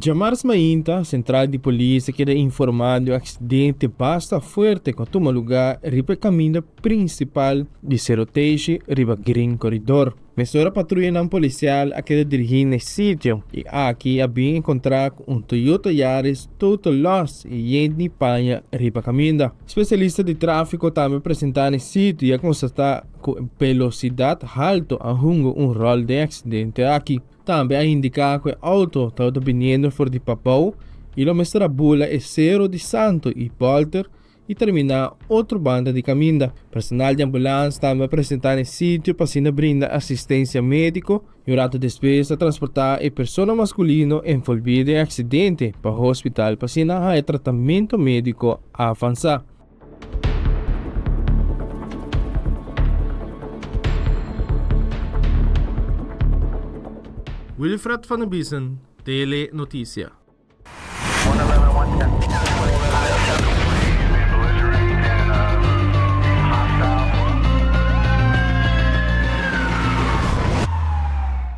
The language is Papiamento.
Djamars mainta, sentral di polis a keda informá di un aksidente basta fuerte ku a tuma lugá riba e kaminda prinsipal di Sero Teishi riba Green Corridor. Mesora patruyanan polisial a keda dirigí na e sitio i aki a bin enkontrá ku un Toyota Yaris total loss i yen di paña riba kaminda. Spesialista di tráfiko tambe a presentá na e sitio i a konstatá ku belosidat haltu a hunga un ròl den e aksidente aki. Tambe a indiká ku e outo tabata biniendo for di Pabou i lo mester a bula e sero di Santo i bòlter i terminá otro banda di kaminda. Personal di ambulans tambe a presentá na e sitio pa asina brinda asistensia médiko i un ratu despues a transportá e persona maskulino envolví den e aksidente pa hospital pa asina haña tratamentu médiko avansá. Wilfred van der Biesen, Tele Noticia.